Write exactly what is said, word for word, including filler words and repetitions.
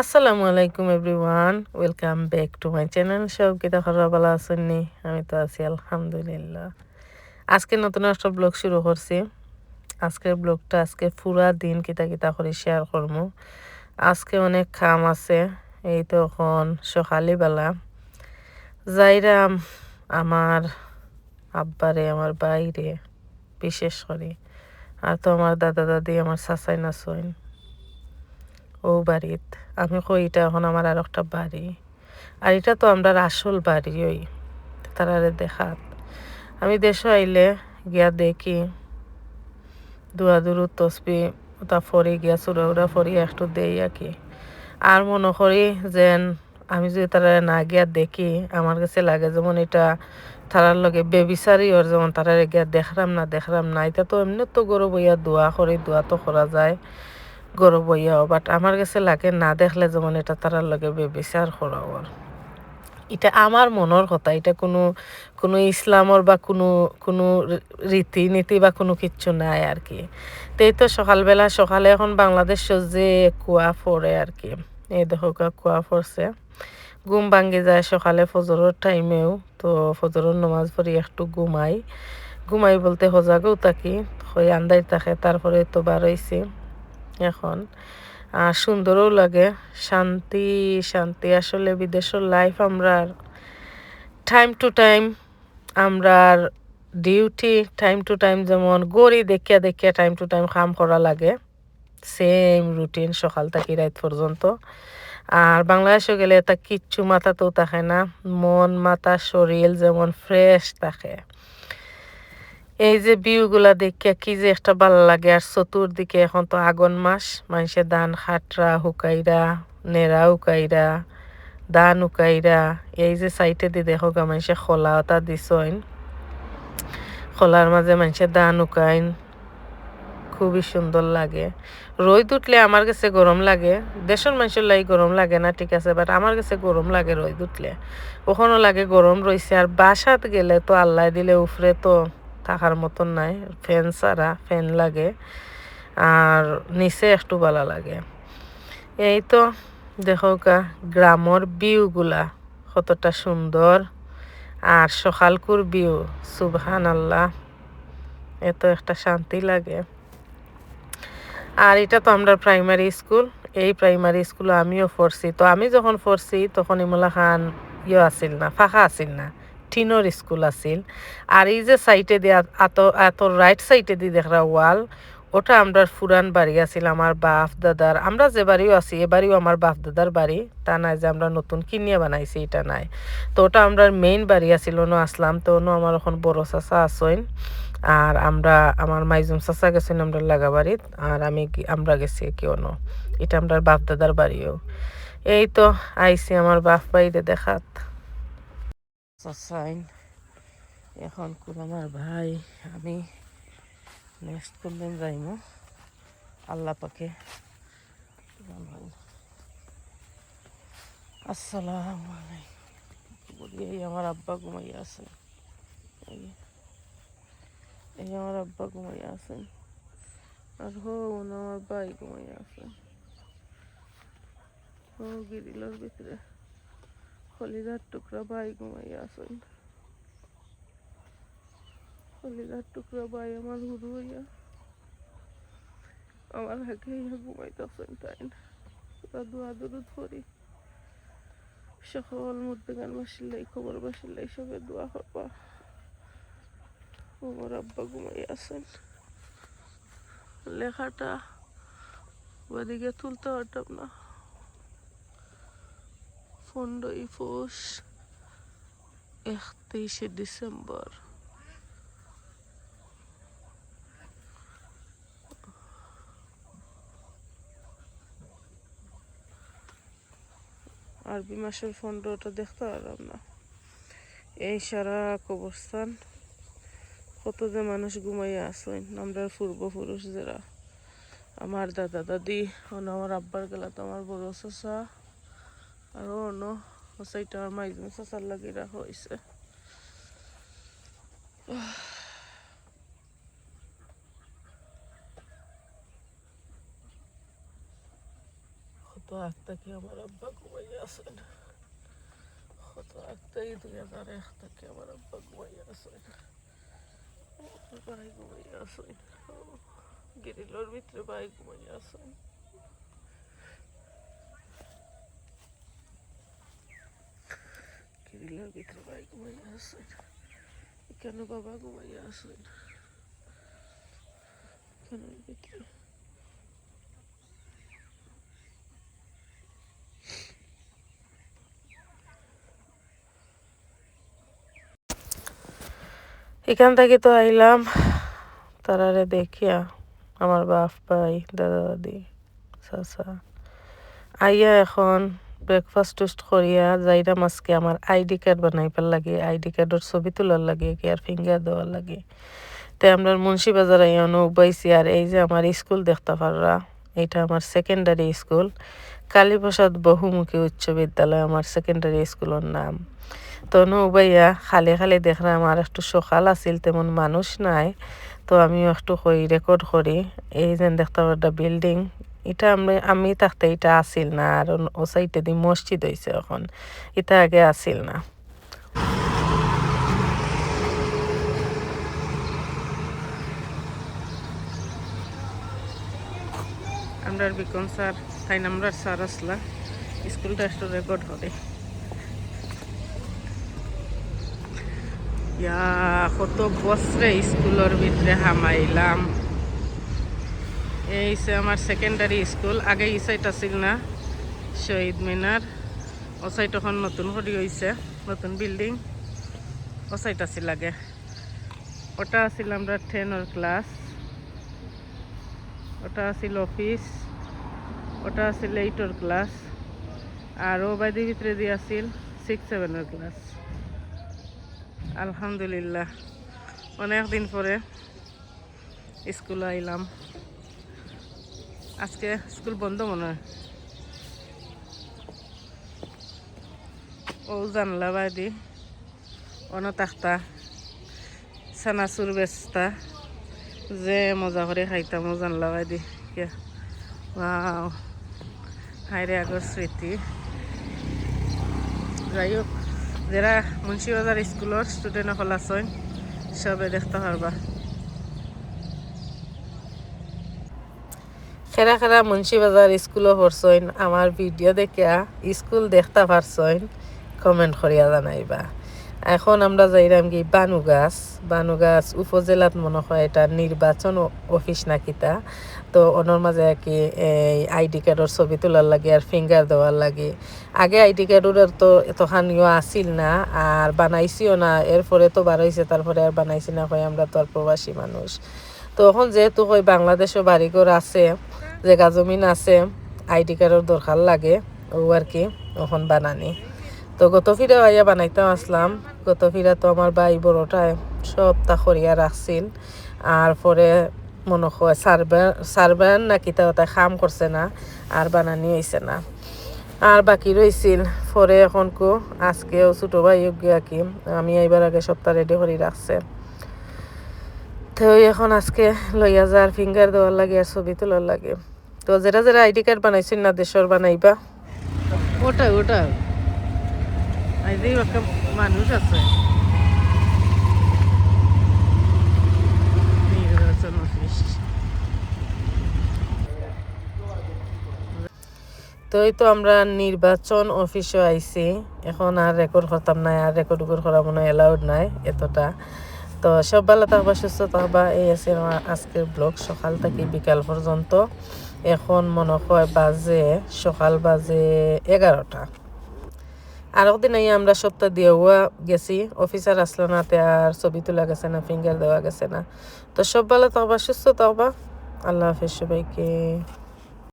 আসসালামু আলাইকুম everyone, welcome back to my channel। সব কিতা খবর, ভালা আছইন নি? আমি তো আছি আলহামদুলিল্লাহ। আজকে নতুন একটা ব্লগ শুরু করছি। আজকের ব্লগটা আজকে পুরা দিন কিতা কিতা করি শেয়ার করমু। আজকে অনেক কাম আছে। এই তো এখন সকালবেলা যাইরাম আমার আব্বারে, আমার ভাইরে, বিশেষ করি। আর তো আমার দাদা দাদি, আমার চাচাইন আছইন অউ বাড়িত। আমি কই, ইটা এখন আমার আরোকটা বাড়ি। আর ইটা তো আমরার আসল বাড়ি, ওই তারারে দেখাত। আমি দেশো আইলে গিয়া দেখি, দোয়া দুরুদ তসবি ওটা পড়ি গিয়া, সুরা উরা পড়ি একটু দেই আর কি। আর মনো করি যেন আমি যদি তারারে না গিয়া দেখি, আমার গেছে লাগে যেমন ইটা তারার লগে বেবিচারি অর, যেমন তারারে গিয়া দেখরাম না, দেখরাম না। ইটা তো এমনে তো ঘরো বইয়া দোয়া করি, দোয়া তো করা যায় ঘরো বইয়াও, but আমার গেছে লাগে না দেখলে যেমন ইটা তারার লগে বেবিচার করা অর। ইটা আমার মনর কথা, ইটা কুনু, কুনু ইসলামর বা কুনু, কুনু রী-, রীতিনীতি বা কুনু কিচ্ছু নাই আর কি। তো এই তো সকালবেলা, সকালে এখন বাংলাদেশো যে কুয়া পড়ে আর কি, এই দেখো কা-, কুয়া পড়ছে। ঘুম ভাঙ্গি যায় সকালে ফজরর টাইমেও, তো ফজরর নমাজ পড়ি একটু ঘুমাই। ঘুমাই বলতে হজাগও থাকি, হয় আন্দাইর থাকে, তারপরে তো বার অইছি এখন। আর সুন্দরও লাগে, শান্তি, শান্তি। আসলে বিদেশর লাইফ আমরার time to time, আমরার ডিউটি time to time, যেমন ঘড়ি দেখিয়া দেখিয়া time to time কাম করা লাগে, সেম রুটিন সকাল থাকি রাইত পর্যন্ত। আর বাংলাদেশো গেলে ইতা কিচ্ছু মাথাতও থাকে না, মন, মাথা, শরীর যেমন ফ্রেশ থাকে। এই যে ভিউগুলা দেখিয়া কি যে একটা ভালা লাগে। আর চতুর্দিকে এখন তো আগন মাস, মানষে ধান কাটরা, হুকাইরা, নেড়া হুকাইরা, ধান হুকাইরা। এই যে সাইডেদি দেখো গা, মানষে খলা ওটা দিছইন, খলার মাঝে মানষে ধান হুকাইন, খুবই সুন্দর লাগে। রইদ উঠলে আমার গেছে গরম লাগে, দেশর মানষর লাগি গরম লাগে না, ঠিক আছে, but আমার গেছে গরম লাগে রইদ উঠলে। অখনো লাগে গরম রইছে। আর বাসাত গেলে তো আল্লায় দিলে উপরে তো থাকার মতন নাই, ফ্যান ছাড়া, ফ্যান লাগে, আর নিচে একটু ভালা লাগে। এই তো দেখো গা, গ্রামর ভিউগুলা কতটা সুন্দর, আর সকালকুর ভিউ, সুবহানাল্লাহ, এত একটা শান্তি লাগে। আর ইটা তো আমরার প্রাইমারি স্কুল, এই প্রাইমারি স্কুলো আমিও পড়ছি। তো আমি যখন পড়ছি তখন ইমুলাখান ইয়ে আছিল না, ফাঁকা আছিল না, টিনর স্কুল আছিল। আর এই যে সাইডেদি আত-, আত-, আতর রাইট সাইডেদি দেখরা ওয়াল, ওটা আমরার পুরান বাড়ি আছিল আমার বাফ দাদার। আমরা যে বাড়িও আছি, এ বাড়িও আমার বাফ দাদার বাড়ি। তা নায় যে আমরা নতুন কিনিয়া বানাইছি, ইটা নায়। তো ওটা আমরার মেইন বাড়ি আছিল, অনো আসলাম। তো অনো আমার এখন বড় চাচা আছইন, আর আমরা, আমার মাইজুম চাচা গেছইন আমরার লাগা বাড়িত, আর আমি গি-, আমরা গেছি কি অনো। ইটা আমরার বাফ দাদার বাড়িও। এই তো আইছি আমার বাফ ভাইরে দেখাত। চাচাইন, এখন কুন আমার ভাই, আমি নেক্সট কোনদিন যাইমু আল্লাহ পাকে। আসসালামু আলাইকুম। এই আমার আব্বা ঘুমাইয়া আছে, এই, এই আমার আব্বা ঘুমাইয়া আছেন, আর হো, অনো আমার ভাই ঘুমাইয়া আছেন। ও গিরিলর ভিতরে কলিজার টুকরা ভাই ঘুমাইয়া আছইন। কলিজার টুকরা ভাই আমার হুরু অইয়া আমার আগে আইয়া ঘুমাইতাছইন তাইন। পুরা দোয়া দুরুদ পড়ি। সকল মুর্দেগান বাসিল্লাই, কবর বাসিল্লাই সবে দোয়া করবা। আমার আব্বা ঘুমাইয়া আছইন। লেখাটা ওদিকে তুলতে পারতাম না। পনেরোই পৌষ, একত্রিশে ডিসেম্বর। আরবি মাসর পনেরোটা দেখতে পারলাম না। এই সারা কবরস্থান, কত যে মানুষ ঘুমাইয়া আছইন, আমরার পূর্বপুরুষ যেরা, আমার দাদা দাদি, অনো আমার আব্বার গেলা তো আমার বড় চাচা, আরো অনো, ও সাইডটা আমার মাইজুম চাচার লাগি রাখা অইছে। কত কত আগ থাকি আমার আব্বা ঘুমাইয়া আছইন। কত আগ থাকি, দুই হাজার এক থাকি আমার আব্বা ঘুমাইয়া আছইন। আমার ভাই ঘুমাইয়া আছইন। গ্রিলর ভিতরে ভাই ঘুমাইয়া আছইন। গ্রিলর ভিতরে ভাই ঘুমাইয়া আছইন। ইকানো বাবা ঘুমাইয়া আছইন। ইকানোর ভিতরে। ইখান থাকি তো আইলাম, তারারে দেখিয়া, আমার বাপ, ভাই, দাদা, দাদি, চাচা। আইয়া এখন breakfast টুস্ট করিয়া যাইরাম আজকে আমার আইডি কার্ড বানাইবার লাগি, আইডি কার্ডর ছবি তুলার লাগি, কি আর ফিঙ্গার দেওয়ার লাগি। তে আমরার মুন্সিবাজার আইয়া অনো উবাইছি, আর এই যে আমার স্কুল দেখতা পাররা, এটা আমার সেকেন্ডারি স্কুল, কালীপ্রসাদ বহুমুখী উচ্চ বিদ্যালয় আমার সেকেন্ডারি স্কুলর নাম। তো নু উবাইয়া খালি খালি দেখরাম, আর একটু সকাল আছিল, তেমন মানুষ নাই, তো আমিও একটু কই রেকর্ড করি। এই যেন দেখতা পাররা বিল্ডিং, এটা আমরা, আমি থাকতে এটা আছিল না, আর অন-, ও সাইডেদি মসজিদ অইছে এখন, এটা আগে আছিল না। আমরার বিকম স্যার, তাইন আমরার স্যার আছলা, স্কুলটা একটু রেকর্ড করে। ইয়া, কত বছরে স্কুলর ভিতরে হামাইলাম। এই সে আমার সেকেন্ডারি স্কুল, আগে ই সাইড আছিল না, শহীদ মিনার, ও সাইড এখন নতুন করি অইছে, নতুন বিল্ডিং, ও সাইড আছিল আগে। ওটা আছিল আমরার টেনর ক্লাস, ওটা আছিল অফিস, ওটা আছিল এইটর ক্লাস, আর ও বায়দি ভিতরেদি আছিল সিক্স সেভেনর ক্লাস। আলহামদুলিল্লাহ, অনেক দিন পরে স্কুল আইলাম। আজকে স্কুল বন্ধ মনে হয়। ও জানলা বায়দি অনো থাকতা, চানাচুর বেচতা, যে মজা করি খাইতাম ও জানলা বায়দি। কে, wow, হায়রে আগর স্মৃতি। যাই হোক, যেরা মুন্সিবাজার স্কুলর স্টুডেন্ট অকল আছইন, সবে দেখতা পারবা। কেরা কেরা মুন্সিবাজার স্কুলো পড়ছইন, আমার ভিডিও দেখিয়া স্কুল দেখতা পারছইন, কমেন্ট করিয়া জানাইবা। এখন আমরা যাইরাম কি বানুগাছ, বানুগাছ উপজেলাত মনে হয় এটা নির্বাচন অ-, অফিস না কিতা। তো অনর মাঝে আর কি এই আইডি কার্ডর ছবি তুলার লাগি আর ফিঙ্গার দেওয়ার লাগি। আগে আইডি কার্ডর তো এতখানিও আছিল না, আর বানাইছিও না, এরপরে তো বার অইছে, তারপরে আর বানাইছি না, কই আমরা তো আর প্রবাসী মানুষ। তো এখন যেহেতু কই বাংলাদেশো বাড়িঘর আছে, জাগা জমিন আছে, আইডি কার্ডর দরকার লাগে, ও আর কি, এখন বানানি। তো গত ফিরা আইয়া বানাইতাম আসলাম, গত ফিরা তো আমার ভাই বড়টায় সবতা করিয়া রাখছিল, আর পরে মনে হয় সার্ভে-, সার্ভেয়ার না কিতা ওটা কাম করছে না, আর বানানি অইছে না, আর বাকি রইছিল। পরে এখন কো আজকেও ছোট ভাই গিয়া কি আমি আইবার আগে সবতা রেডি করি রাখছে। তো এখন আজকে লইয়া যার ফিঙ্গার দেওয়ার লাগে আর ছবি তোলার লাগে। তো যেরা যেরা আইডি কার্ড বানাইছইন না দেশর, বানাইবা। ওটা, ওটা। এই যে একটা মানুষ আছে। নির্বাচন অফিস। তো এই তো আমরা নির্বাচন অফিসো আইছি। এখন আর রেকর্ড করতাম না, আর রেকর্ড উকর্ড করা মনে হয় অ্যালাউড নাই এতটা। তো সব ভালো থাকবা, সুস্থ থাকবা। এই আছে আমার আজকের ব্লগ, সকাল থাকি বিকাল পর্যন্ত। এখন মনে হয় বাজে, সকাল বাজে এগারোটা। আরক দিন আইয়া আমরা সবতা দিয়া গেছি, অফিসার আসলো না, তে আর ছবি তোলা গেছে না, ফিঙ্গার দেওয়া গেছে না। তো সব ভালো থাকবা, সুস্থ থাকবা। আল্লাহ হাফেজ সবাইকে।